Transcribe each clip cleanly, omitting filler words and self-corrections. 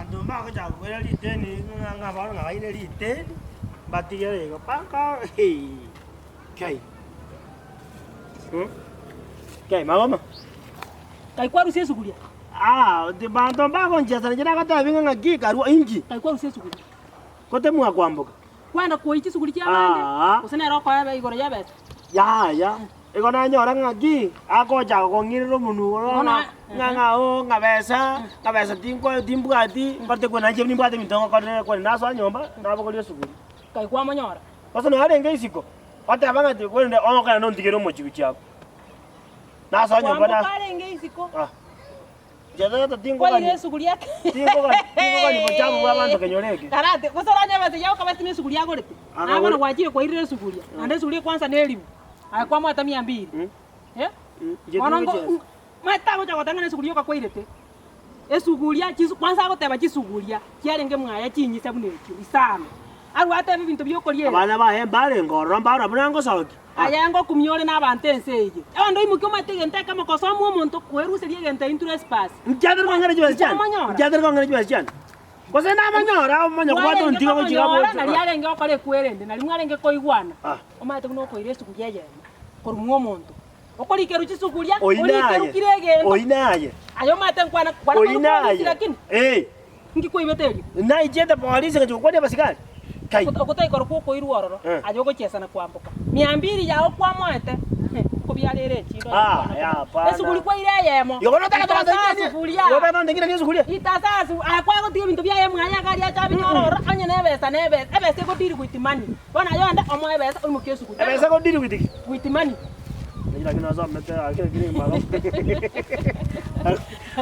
Abanto mbagochaka koira riteni ng'a ng'a bono ng'a baire riteni, mbatigere igo mpaka hee kai kai magoma. Kai kwarusia esuguria? Ah, banto mbagonchiesa inche nagotebi ng'a ng'aki karua inki? Kai kwarusia esuguria? Gotemwa kwamboka. Kwenda koicha chisuguri chi'abande, Aa. gose nere okoeba igoro y'ebesa. Yaya, igo nanyora ng'aki, agocha kong'irera omonwe igoro Bono, ng'a ng'a ng'a oo ng'a besa, ng'a besa tinko timbwati, ngote kwe nainche nimbwate ebinto ngokorire kore nasoa nyomba, nabogoria esuguri. Kai kwamonyora. Gose narenge isiko, oteba ng'a ti korende ogokera nontigere omochie gochia abwo. Nasoa nyomba na Kwamboka arenge isiko. ah. Inche Kwaire tingogania esuguri eke. tingogania tingogania bochafu bwa abanto kenyoro eke. Karate, gose oranye ebesa eyio okabasi na esuguri agorete. Akagora- Naye bono gwachire kwairire esuguria, naende esuguria ekwansa na eribu. Aye kwamoeta mia mbiri. Mm. Eh? Mm, inche Bono ngo tingochesa. maete tagocha goteba ng'a nesuguri yoka kwairete. Esuguria chisu kwansa agoteba chisuguria chiarenge mwaya chinyisa buna echio isano. Arwe atebe ebinto biokoriera. Abana baye mbarenge ororo mbarora buna ngosokia. Aye ngokumia ore nabanto ense eye. Abanto oimokie omanyete egento ekemo kosoa mwa omonto kweruseria egento intwe trespass. Inki atari kong'ina chibesa chiane? Nkomonyora. Inki atari kong'ina chibesa chiane? Gose namonyora omanye kobwata Mwarenge ontiga gochia komonyora gocha. nari arenge gokora ekwerende nari mwarenge koigwana. Ah. Omanyete buna okoira esuguria eyemo korwa mwa omonto. Okorikerwa chisuguria, Oyio naye. orikerwa kira egento. Oyio naye. Aye omanyete nkwana kwana Oyio korwa polisi naye. lakini Eh. Inki kwaibete erio? Naichete polisi ngachia gokwania abasigari. Kai. Ogotaikora kwa okoirwa ororo, Eh. aye ogochiesana kwamboka. Mia mbili yao kwamoete, eh, nkobiara ere echindo aye Ah, kwana ya, kobua. hapana. Esuguri kwaire eyemo. Igo bono otagete Itasaa gotoingiria sufuria. Igo otagete gontengineria esuguria? Itasaa su aye kwagotiga ebinto biaye mwaye iga aria acha abinyore ororo, onye na ebesa na ebesa, ebesa ego deal with money. Bono aye ogende omoe ebesa oimokie esuguri. Ebesa ego deal with ki? With money. Lakini nasomete ake kiri mago.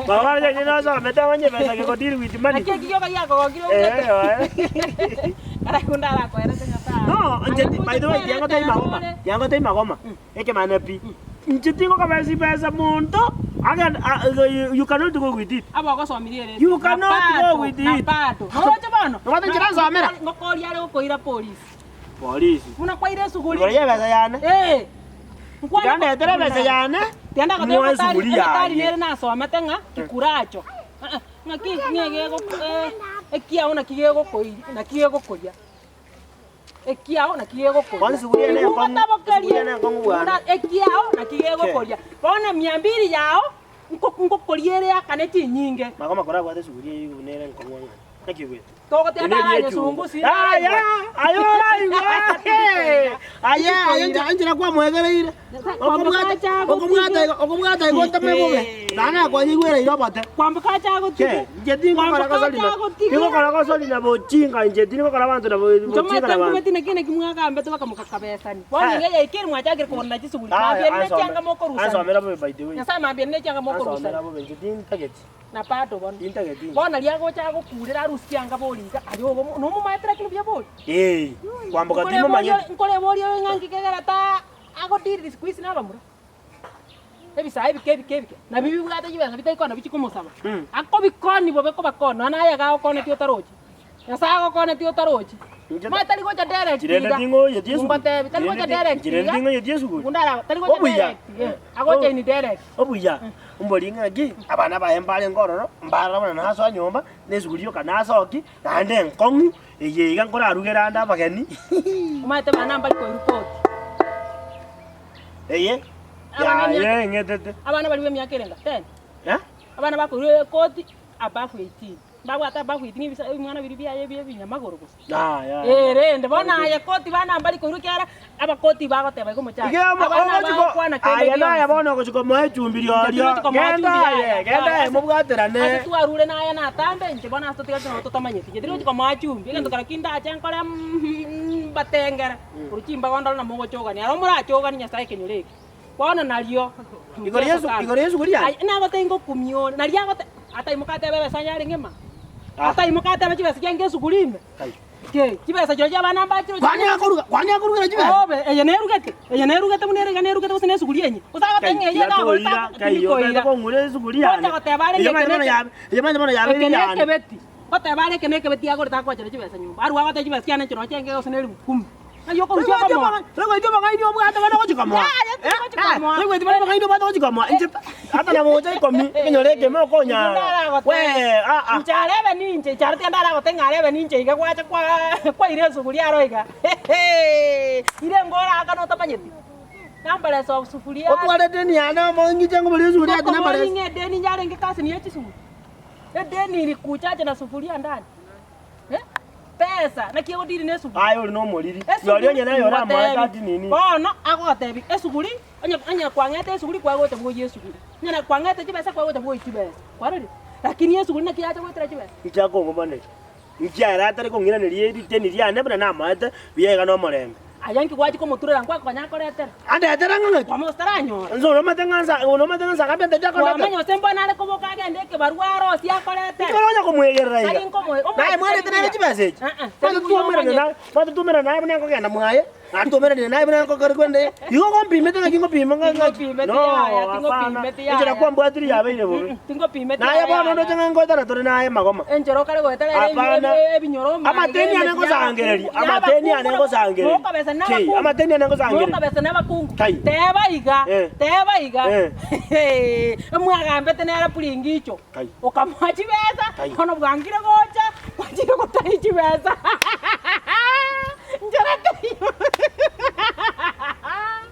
Baba nje nasomete amanye ebesa geko deal with money. Naki eki gioka giakogokire Eh, omanyete. eh. Kare kunde arakoerete Nyasaye. No, nche Aye by the way, tiango tai magoma. Tiango tai magoma. Ekemane pi. Nche tingokabesa ebesa monto agende you cannot go with it. Aba ogosomirie ere You cannot go with na it. bado. Oroche bono. Nobwate nchera nsomera? Ngokoria are gokoira polisi. Polisi. Buna kwaire esuguri. Igoro y'ebesa yane. Eh. Tiga ndetere ebesa yane, Tiga moe ndagotebia esuguri egetari yaye. nere nasomete ng'a kikuracho. Ah, ah, Ng'aki ng'e gego eh, ekiao naki gegokoiri naki gegokoria. Ekiao naki gegokoria. Bono esuguri ene enkong'u, esuguri ene enkong'u bwana. Buna ekiao naki gegokoria. Bono mia mbili yao nko- nkokoria ere akane chinyinge. Magoma korabwate esuguri eyio buna ere enkong'u ang'ana. Naki ogwete? Togoteba aranyesungusi Aya, aye oraigwa. Aye, aye nchera nchera kwamoegereire. Okobwata, okobwata igo, okobwata igo otame bobe. Naende nakwanyigwera ire obote. Kwamboka acha Che, agotige. inche tingokora Kwamboka gosori acha na agotige. tingokora gosori na bochinga inche tingokora abanto na bo- bochinga Nchomate na banto. nkumeti naki naki mwagambete bakamokakabesani. Bono Eh. iga yaikire mwachakire kogorana chisuguri. Aya, Mambia nine ansome- chianga mokorusani. ansomera bobe by the way. Nyasaye mambia nine chianga mokorusani. Ansomera bobe inche tintageti. Na bado bono. Intageti inche. Bono aria agocha agokurera arusie chianga bori iga, aye obo nomomaete lakini buya bori. Ee, kwamboka Nkoreboria timomanyeti. nkoreboria oyo ng'a nki kegera ta agodiriri siku hizi nabamura. Ebisae ebike ebike ebike, nabio bibwate chibesa bitari kona bichie komosaba. Mm. Akobikoni bobe kobakoni, nonya naye iga agokonetie otarochi. Nyasae agokonetie otarochi. Inche Omanyete tari gocha direct Chirende iga. ting'oyetie esukuru. Ngotebi, tari gocha Chirende ti- direct Chirende iga. ting'oyetie esukuru. Bunda tari gocha Obuya. direct, eh, agocha indirect. Obuya, mbori ng'aki, abana baye mbarenge ororo, mbarora buna nasoa nyomba, na esuguri yoka nasoki, naende enkong'u, eye iga nkorarugere ande abageni. Omanyete abana mbari koirwa koti. Eye, Abana yaye emiaka- eng'etete. Abana baria b'emiaka erenge 10. Eh? Abana bakoirwa ekoti above 18. Mbabwate above 18 ebisa ebimwana biria biaye bia ebinyamagoro gose. Yaya. Eh, rende bono aye koti bana mbari koirwa ekiagera abakoti bagoteba igo omochake. Iga omo- Abana ogochi ko- bagokwana kende aye naye gionsi. bono ogochi komoa echumbi Inche riorio. tigochi komoa Genda chumbi aye, yaya. genda aye Ase- mobwaterane. Ase twarure naye natambe inche bono ase totigarete nabo totamanyeti. Inche tirigochi komoa chumbi, egento kera kindache nkore mm mbatengere. Korwa chimbago ndore nabo mogochogania. Aro morachoganie Nyasaye ekenyoro eke. Bono nario Igoro Yesu- igoro Yesu koria Aye, nagotebia ngokumia ore. Nario agote ataimoka atebe ebesa yare ng'ima. Ah. Ataimoka atebe chibesa chiange esuguri ime. Kai. Ki, chibesa chiria chia abana mbachire Kwani akoruga, kwani akorugera chibesa? Obe, eye nerugete, eye nerugete buna ere iga nerugete gose nesuguri enye. Gose agoteba ng'a eye nagorete Toira, kai, tindikoira. otagete kong'ura esuguri yane. Gocha goteba are Eye ng'a eke manye bono neke- yabe, eye manye bono yabeire Eke yane. nekebeti. Goteba are eke nekebeti agorete akoachera chibesa nyomba. Arwa agoteba chibesa chiane inche nochenge gose neribu kumi. Ng'ai okorusia okomoa? Toigweti obong'aini obwate bono ogochia komoa? Yaya, tiri gochia komoa. Toigweti bono obong'aini obwate ogochia komoa? Inche hata na gocha ikomi, ekenyoro ekemo okonyara. Wee, aa. Inche arebe ninche, inche aria tiga ndaragote ng'a arebe ninche iga gwacha kwa kwaira esuguri aro iga, ire ngoraakana otamanyeti. Nambaresa of sufuria. Otware edeni yane omo ng'iche ngoborie esuguri ati nambaresa. Ng'o ng'a edeni yarenge cousin ye chisuguri? Edeni ilikuchaje na sufuria ndani? Eh? Pesa, naki egodiri na esuguri? Aye ore nomoriri. Esuguri, Rirorio onye naye oramoete ngotebi. ati nini. Bono agotebi esuguri, onye onye kwang'ete esuguri kwagocha bwoyia esuguri, onye na kwang'ete chibesa kwagocha bwoyia chibesa, kwarorire? Lakini esuguri naki yacha goetera chibesa? Inche akong'umaneri, inche ere atari kong'iraneria eriteni riane buna namoete, buya iga nomorembe. Aye nki gwachia komoturera nkwakonya akoretere? Andetere ng'a ng'aki? Kwamanya gose taranyora. Inse onomanyete ng'a nsa onomanyete ng'a nsa akambente chiakondetera? Kwamanya gose mbono are koboka agende ekebarua arosie akoretere? Inki onya komwegerera iga? Tari nkomoe- omoe Naye mwarete nere chibesa echi? Ah, ah, Mwanto tari buya twaumerane omanyete. naye, mwanto twaumerane naye buna nkogenda mwaye, naende twaumeranire naye buna nkokora kwende, igo ogompimete ng'aki ngopima ng'a ng'aki? Tingopimeti No, yaya, hapana. tingopimeti yaya. Enchera kwambwatire yabeire bobe. Tingopimeti Naye yaya, bono ndoche yaya. ng'a ngoetana tore naye magoma. Enchera okare goetera ere Hapana. ebi- ebinyoro omanye Amateni ane emechie ngosangereria, y'abakungu, amateni ane y'abakungu, ngosangereria. mokobesa Ki, n'abakungu. amateni ane ngosangereria. Mokobesa n'abakungu. Tai. Teba iga, Eh. teba iga. Eh. Emwagambete nere puringicho. Tai. Okamoa chibesa, Tai. bono bwangire gocha, gwachire gotai chibesa. Nchera teiyo.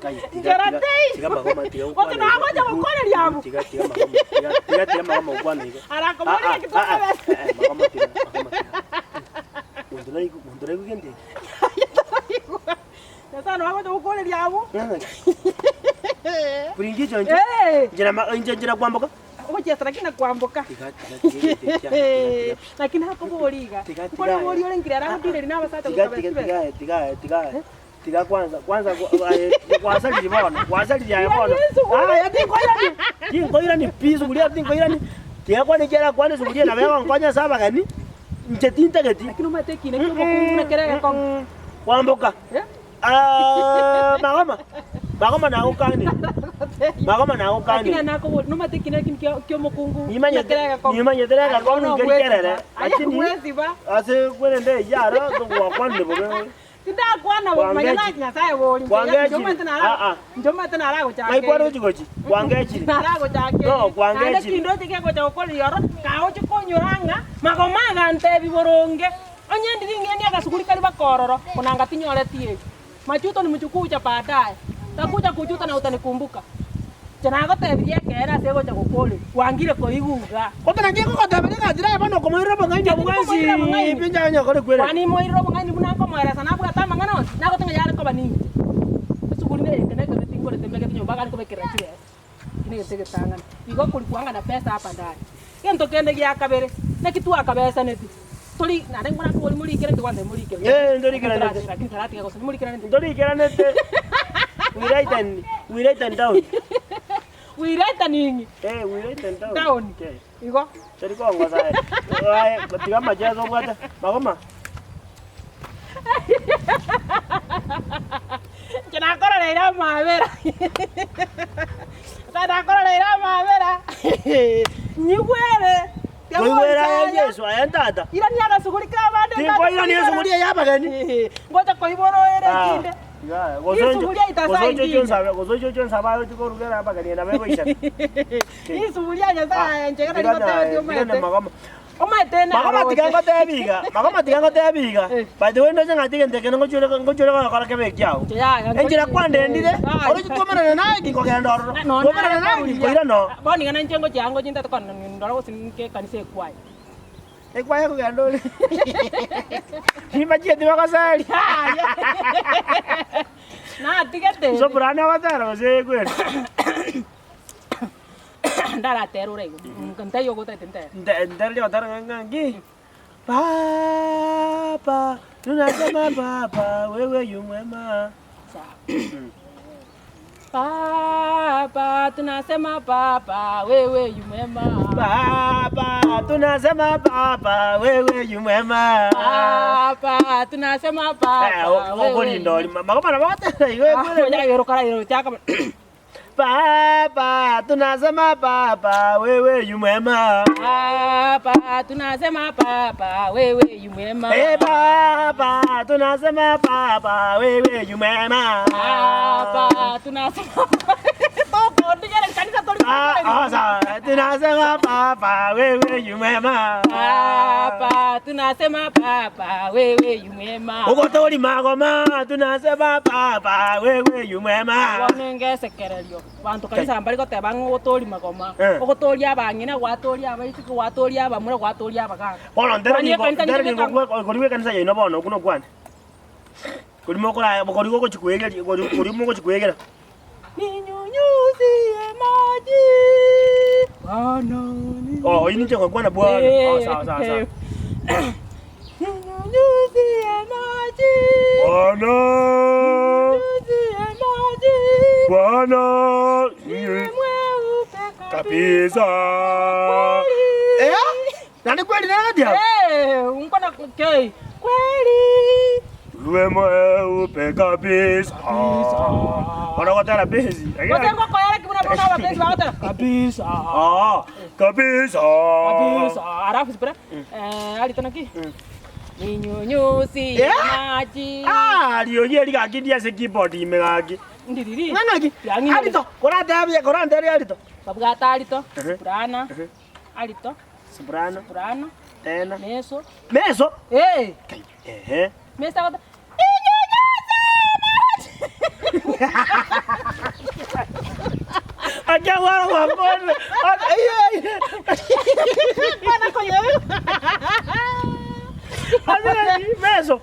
Kai, tiga, Nchera tiga, teiyo. tiga magoma, tiga Gose gokwana iga. nagocha gokoreria abwo. Tiga, tiga magoma, tiga, tiga, tiga magoma gokwana iga. Arakoboria Ah, ah, gaki ah, ah, twakabesa. eh, eh, magoma tiga, magoma tiga. Monto naigu- monto naigu gento eke? Nyasae nabo agocha gokoreria abwo. Puringicho inche, Eh. inche nama- inche nchera kwamboka. Ogochiesa lakini na kwamboka. Tiga, tiga, tiga, tiga, tiga, tiga. Lakini akobori iga. Tiga, tiga. Nkore bori ore nkire aragotireria na abasacha Tiga, goika tiga, besibe. tiga, tiga, tiga. Tiga kwanza, kwanza kwa- aye, kwasariri bono, kwasariri aye bono. Irani esuguri. Aya tinkoirani, tinkoirani pi suguria tinkoirani. Tiga kwane kiara kwane suguria nabo egonkonya ase abageni, inche tintageti. Lakini omanyete ekina kia obokungu buna kere egekong'u. Kwamboka. Eh? Ah, magoma. Magoma nagokanire. Magoma nagokanire. Lakini nakobori nomanyete ekina eki kia kia omokungu Nimanyete- buna kere egekong'u. nimanyete na egekong'u Aye nkeri kerere, Aye lakini- bwesiba. Ase kwerende eyio aro togwakwanire bobe. Tindakwana bo, manya na Kwangechire. Nyasaye bori. Kwangechire. Nchomanyete Ah, nara ah. nchomanyete naragochakeirie. Ngai kware gochi gochi? Kwangechire. Naragochakeirie. No, kwangechire. Naende kindoche kegocha gokoreria oro, kagochi konyora ng'a magoma agantebi boronge. Onye ndiri ng'eni agasuguri karia baka ororo, konanga tinyoreti eri. Majuto ni mjukuu cha baadaye. Takuja kujuta na utanikumbuka. Inche nagotebirie ekeene ase egocha gokoreria, kwangire koigwa iga. Gose naki ekogoteberia egasi raye bono okomoirera obong'aini obwo bwensi pi inche onye okore kwere. Kwani imoirire obong'aini buna nkomoeresa nabwate amang'ana onsi, nagote ng'a yare koba ninche. Esuguri neye eke na ekebe tingorete mbegete nyomba iga nkobekerera chibesa. Eki negento egetang'ani. Igo kulikuanga na pesa hapa ndani. Egento kende gia kabere, naki twakabesaneti, tori naende nkona kobori morikerete kwanza morikerete. Eh, ntorikeranete. Lakini taratiga gose nimorikeranete. Ntorikeranete. We write and we write and down. We write and ing'i. Eh, we write and down. Down. Eh. Igo. Tari kongosa aye. Aye, tiga amacheso obwate. Magoma. Inche nakororeire amabera. Nyasae nakororeire amabera. Nyigwere. Koigwera aye Yeso, aye Tata. Irania agasuguri ka abande Tinkoirania esuguri eye y'abageni. Ngocha koibora oere ekinde. Isuguria itasaidie. Gose oche onsabe aye oche korugera abageni nabo egoisana. Isuguria Nyasaye inche ekero rigotebeti omanyete. Magoma. Omanyete Magoma tiga ngotebi iga, magoma tiga ngotebi iga. Eh. By the way ndoche ng'a tigento eke ngochore ngochore gokora kebe ekiao. Enchera kwandendire, oroche twomerana naye tinkogenda ororo. Twomerana naye tinkoira noo. Bono iga nainche ngochia ngochia ntete kona ndore gose ninke ekanisa ekwaya. Ekwaya kogenda ore. Timbachieti bagoseria. Natigete. Soprano ogotera gose ekweri. Ndaratere ore igo, ntaiyo ogotaete ntere. Nte- ntere ogotera ng'a ng'a nki? Baba, tunasema baba, wewe yu mwema. Sawa. Baba, tunasema baba, wewe yu mwema. Baba, tunasema baba, wewe yu mwema. Baba, tunasema baba, Eh, wewe yu okorinda ori, magoma nabo ogotera igo ekweri. mwema. Onya gero kara gero chaka. Baba, tunasema baba, wewe yu mwema. Baba, tunasema baba, wewe yu mwema. Eh, baba, tunasema baba, wewe yu mwema. Baba, tunasema tokondigera kanisa tori Ah, ah, sawa. Tunasema baba, wewe yu mwema. Baba, tunasema baba, wewe yu mwema. Ugotori magoma, tunasema baba, wewe yu mwema. Bono ngesekererio banto kanisa mbari goteba ng'a ogotoria magoma Eh. ogotoria abang'ina gwatoria abaiseke gwatoria abamura gwatoria abagaka Bono ntere Kwani ningo, ekanisa ntere nigo ningo kori bw'ekanisa yaino bono okwo nokwane. Kori mokora kori gogochi koegeria kori kori mogochi koegera. Ninyunyuzie maji Bwana ni Oh, oyio ninche ngokwana bwana. Oh, sawa sawa sawa. Ninyunyuzie maji Bwana. Ninyunyuzie maji Bwana. Niwe mweupe Kabisa. Kweli. Eh? Nani kweli nani dia? Eh, unkona kei. Kweli. Uwe mweupe kabisa. Kabisa. Wanakotera bezi. Gotengo koyara kibuna bona ababezi bagotera kabisa. Ah, kabisa. Kabisa. Alafu sipra. Eh, alitona ki? Ninyunyuzie Yeah. maji. Ah, riogi eri gaki ndi ase keyboard ime gaki. Ndiriri. Ng'ana ki? Yang'ina. Arito, koratebie, koranterie arito. Babwata arito. Mhm. Soprano. Arito. Soprano, Soprano. tena. Meso. Meso. Eh. Kai, Ehe. Meso agota. Akia gwara gwakore. Ai ai. Bana koyo. Ase meso.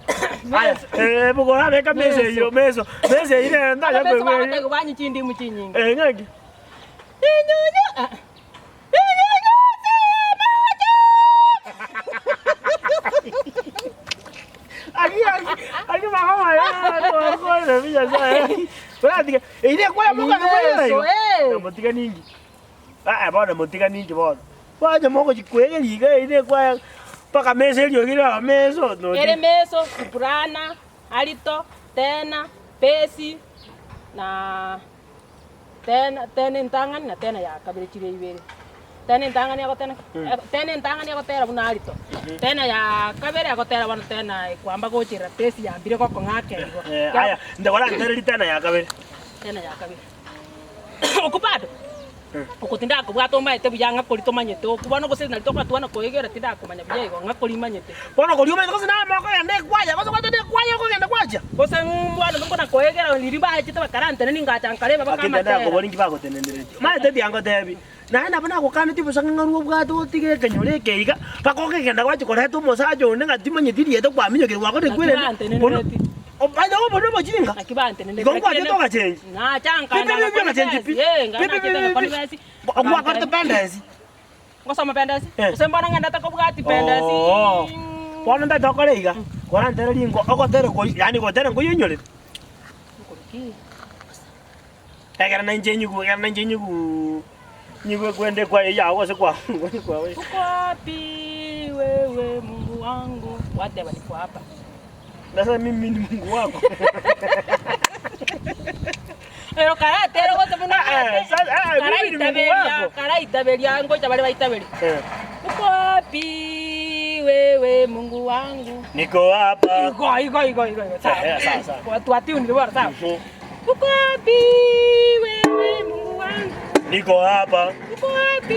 Aya, eh bugora beka meso eyo, meso. Meso ire ndaja Meso kwe. bagotega banyu chindimu chinyinge. Eh ng'aki. Ninyunyu. Ah. Aki aki aki mama ya gwakore biya sa. Koratige. Ire kwa moka na Meso, kwa. eh. Motiga ningi. Ah, bono motiga ningi bono. Kwaja moko chikwege iga ire kwa paka meso erio gira meso no. Ere meso, soprano, alito, tena, pesi na tena tena entang'ani na tena ya kabere chire ibere. Tena entang'ani agotena tena entang'ani agotera buna alito. Tena ya kabere agotera bono tena ekwamba gochera pesi yambire gokong'aka igo. Eh, aya, ndakora ntereri tena ya kabere. Tena ya kabere. Okwo bado oko tindakobwata omaete buya ng'a kori tomanyete okwo bono gose nari tokotwana koegera tindakomanya buya igo ng'a kori manyete. Bono kori omanyete gose naye mokogenda ekwaya gose gwatete ekwaya okogenda gwacha. Gose mbwana nkona koegera riria bachete bakarantene ningacha nkareba Lakini bakamatera. ndakobori nki bagoteneneretie. Maete tiangotebi. Naye nabo nagokaneti bosa ng'a ng'arue obwate otige ekenyoro eke iga, mpaka okegenda gwachi koreta omosacha onde ng'a timanyeti rieta kwaminyokire gwakore Naki kwerende. bantenenereti. Obaye obono obochinga. Naki bantenenereti. Igo nkwachete ogachengi. Nacha Pi, pi, nkaenda pi, pi, ogachengi pi. Eh, Pi, pi, pi, pi, pi. Ogwakorete pendesi. Ngosoma pendesi. Eh. Gose mbono ng'endete kobwati pendesi. Oo. Bono ntaete gokora iga, korantere ringo ogotere kori yaani gotere nkoyenyorete. Nkoruki. Ekero nainche nyigwe, ekero nainche nyiguu nyigwe kwende kwa eyao gose kwa kwaye. Uko wapi wewe Mungu wangu? Wateba niko hapa. Sasa mimi ni Mungu wako. Ero karatera gose buna Eh, eh, sasa, eh, mimi ni Mungu karaitaberia wako. karaitaberia ngocha bare baitaberia. Eh. Uko wapi wewe Mungu wangu? Niko hapa. Igo igo igo igo. igo. Sawa. Eh, sawa, sawa. Kwa twatiuni bora sawa. Mhm. Uko wapi wewe Mungu wangu? Niko hapa. Uko wapi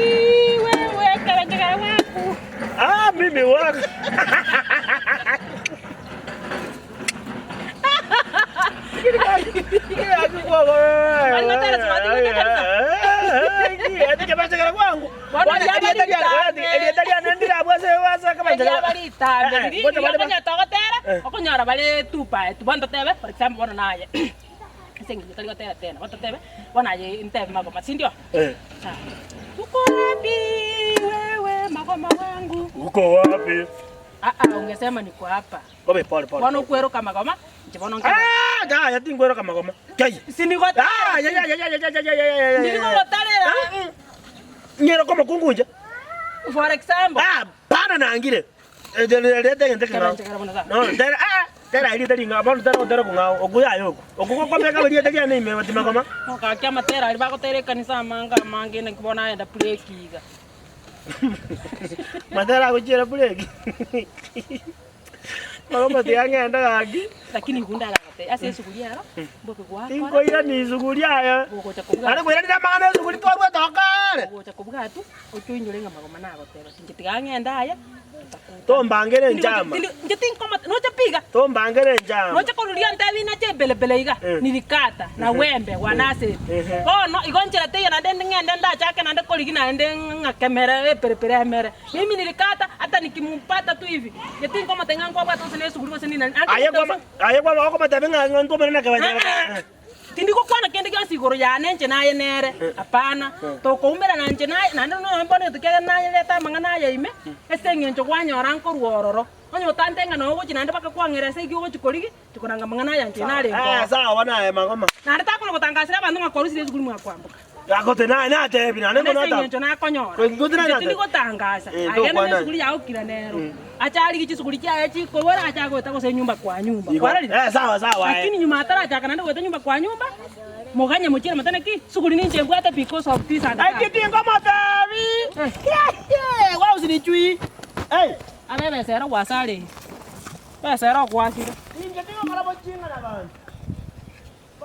wewe karanja wangu? Ah, mimi wako. Elietarianendiraabwasewasakabaitariatogotera okonyora bare tupae tu bono totebe for example bono naye ase eng'encho tari gotera tena bono totebe bono aye ntebe magoma sindio Sawa. Uko wapi wewe magoma wangu? Uko wapi? Ah, ah, ungesema niko hapa. Obe pole pole. Bono okweroka magoma inche bono nkeba. Ah, da, ya tingwero kama goma. Kai. Sinigotera. Ah, ya ya ya ya ya ya ya ya ya. Ndirikogotarera. Nyero koma kungunja. For example. Ah, pana nangire. Eh, de de de de Kera nche kera bono sawa. No, de ah. Tera erieta ring'ao, bono tera gotera okong'ao, okwo yaya okwo. Okwo gokomeka erieta riane ime gotima koma. Gaki amatera aria bagotera ekanisa amange amange naki bono aenda break iga. Matera agochiera break. Bono tiga ng'ende gaki. Lakini igo ndaragotebie ase esuguri ero, mbobe gwakora. Tinkoirani isuguri aye. Gogocha kobwatwa. Nare koiranera amang'ana esuguri twarwete oo kare. Gogocha kobwatwa, oche oinyore ng'a magoma nagoteba inche tiga ng'ende aye. Tombangere enchama. Inche tinkomota, noche piga. Tombangere enchama. Noche koruria ntebi nache ebelebele iga, nilikata na wembe wa naseti. Bono igo nchera teiyo naende ng'ende ndachake naende korigia naende ng'akemere eperepere emere. Mimi nilikata hata nikimumpata tu hivi, inche tinkomotebia ng'a nkwabwate gose nesuguri gose nini naende. Aye kwama aye kwama okomotebia ng'a ntomere na kebachero. Tindi gokwana kende gionsi igoro yane inche naye nere, hapana. Tokoumerana inche naye, naende nonya bono egento kiagera nayerete amang'ana aya ime, ase eng'encho kwanyora nkorwa ororo. Onye otante ng'a noo ogochia naende bakakwang'era ase ekio ogochia korigia, tikoranga amang'ana aya inche narenge Eh, oo. sawa naye magoma. Naende takona gotangasera abanto ng'a kwarusirie esukuru mwakwamboka. Agote naye natebi naende Naende bono ase ata. eng'encho nakonyora, Ko- ngote naye inche nate- tindi gotangasa, Eh, aye genda tokwana. nesukuru yao kira nero. Ache arigie chisukuri chiaye chikobora ache agoeta gose nyumba kwa nyumba. Igo. Kwarorire? Eh, sawa sawa. eh. Lakini nyuma atarachaka naende goeta nyumba kwa nyumba, moganye mochiere motebe naki, sukuri ninche mbwate because of this and that. Eki tingomotebi. Eh. Wausinichui. Hey. Abe ebesa ero gwasarenge, ebesa ero gwasire. Inche tingokora bochinga na banto.